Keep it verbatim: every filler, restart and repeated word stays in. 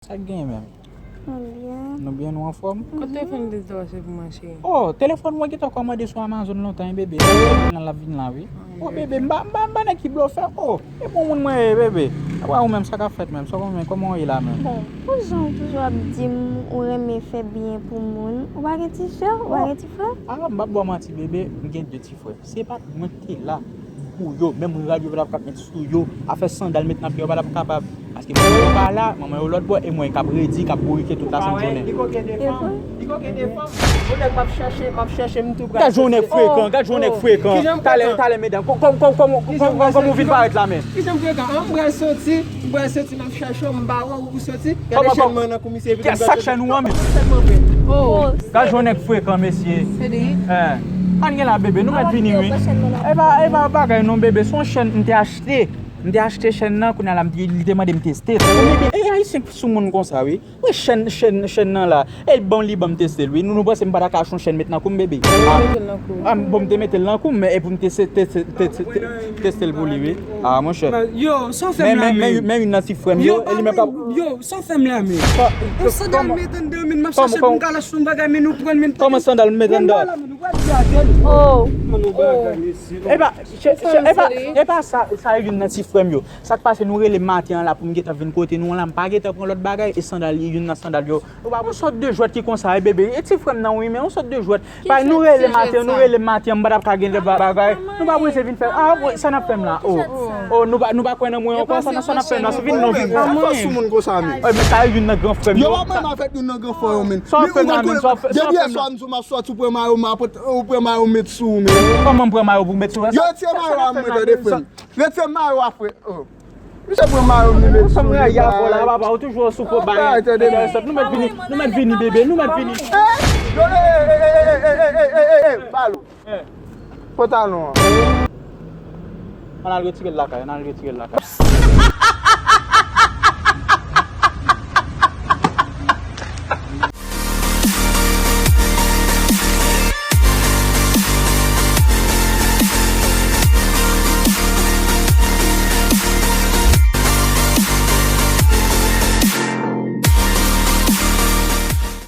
Sa k genyen menm? Mwen byen. Nou byen, nou anfòm? Kote telefòn de twa se pou mwen, cheri? Oh, telefòn mwen gentan kòmande sou Amazon lontan, wi, bebe. Nan l ap vin la, wi. Oh, bebe, m pa, m pa, m pa nèg ki blofè. Oh, e bon moun mwen ye, bebe. Apa ou menm, sa k ap fèt menm? Sa w konn menm, kòman w ye la menm? Bon, pou jan w toujou ap di m ou renmen fè byen pou moun, ou pa gen ti sè, ou pa gen ti frè? Ah, m p ap ba w manti, bebe, m gen de ti frè. Se pa t mwen ki te la pou yo, menm rad yo pa t ap kab met sou yo, afè sandal met nan pye yo pa t ap kapab. Paske manman yo pa la, manman yo lòt bò, e mwen k ap redi, k ap bourike tout lasanm jounen. Li koke de fanm. Li koke de fanm. Yon nèg m ap chèche, m ap chèche, m tou pral. Gad jan yon nèg frekan, gad jan yon nèg frekan. Talè, talè, medam, kòman, kòman, kòman, kòman ou vin parèt la menm? Kijan m frekan? An, m pral soti, m pral soti, m ap chèche w, m pa wè w, ou soti. Gade chèn mwen nan kou misye vin. Sa k chèn ou an menm? Gad jan yon nèg frekan, mesye. Pa n gen la, bebe, nou mèt vini, wi. E pa, e pa bagay non, bebe, se yon chèn m te achte. M te achte chèn nan, kounye a la, m te, li te mande m teste. Bebe, e ayisyen k sou moun konsa, wi. Wi, chèn, chèn, chèn nan la. E bon, li ban m teste l, wi. Nou, nou panse m pa ta ka achte yon chèn met nan kou m, bebe? Ah, bon, m te mete l nan kou m, men e pou m teste, teste, teste, teste l pou li, wi. Ah, monchè. Yo, sa w fè m la, men. Men youn nan ti frè m yo, e li menm k ap. Yo, sa w fè m la, men. Yon sandal met anndan, men m ap chache pou m ka al achte yon bagay, men nou pran, men. Kòman sandal met anndan? Oh. Mano bagay, mesye. E pa, e pa, e pa sa, sa e youn nan ti frè m yo. Sa k pase, nou rele m maten an la pou m gentan vin kote nou an la, m pa gentan pran lòt bagay, e sandal, youn nan sandal yo. Ou pa yon sòt de jwèt ki konsa, e bebe, e ti frè m nan, wi, men yon sòt de jwèt. Pa nou rele maten, nou rele maten, m pa t ap ka gen lè ba-, bagay. Nou pa prese vin fè, ah, sa n ap fè m la? Oh, oh, nou pa, nou pa kwè nan mwen ankò, sa n ap fè m la? Se vin non, vin. Sa fòs sou moun konsa, men. E, men sa e youn nan gran frè m yo. Yo, pa menm avèk youn nan gran frè yo, men. Sa w ap fè m la, men? Sa w ap fè m la? Depi yèswa m di w m ap sòti, ou pran mayo, m ap, ou pran mayo, m met sou ou, men. Kòman m pran mayo pou m met sou ou? Yo, tire mayo a mwen, tande, frè m. Retire mayo a, frè. Oh. Misye pran mayo m li met sou li. Sa m rayi avè w la, papa, ou toujou sou kobay. Nou mèt vini, nou mèt vini, bebe, nou mèt vini. Yo, e, e, e, balo. Pantalon an. Ann al retire l lakay, ann al retire l lakay.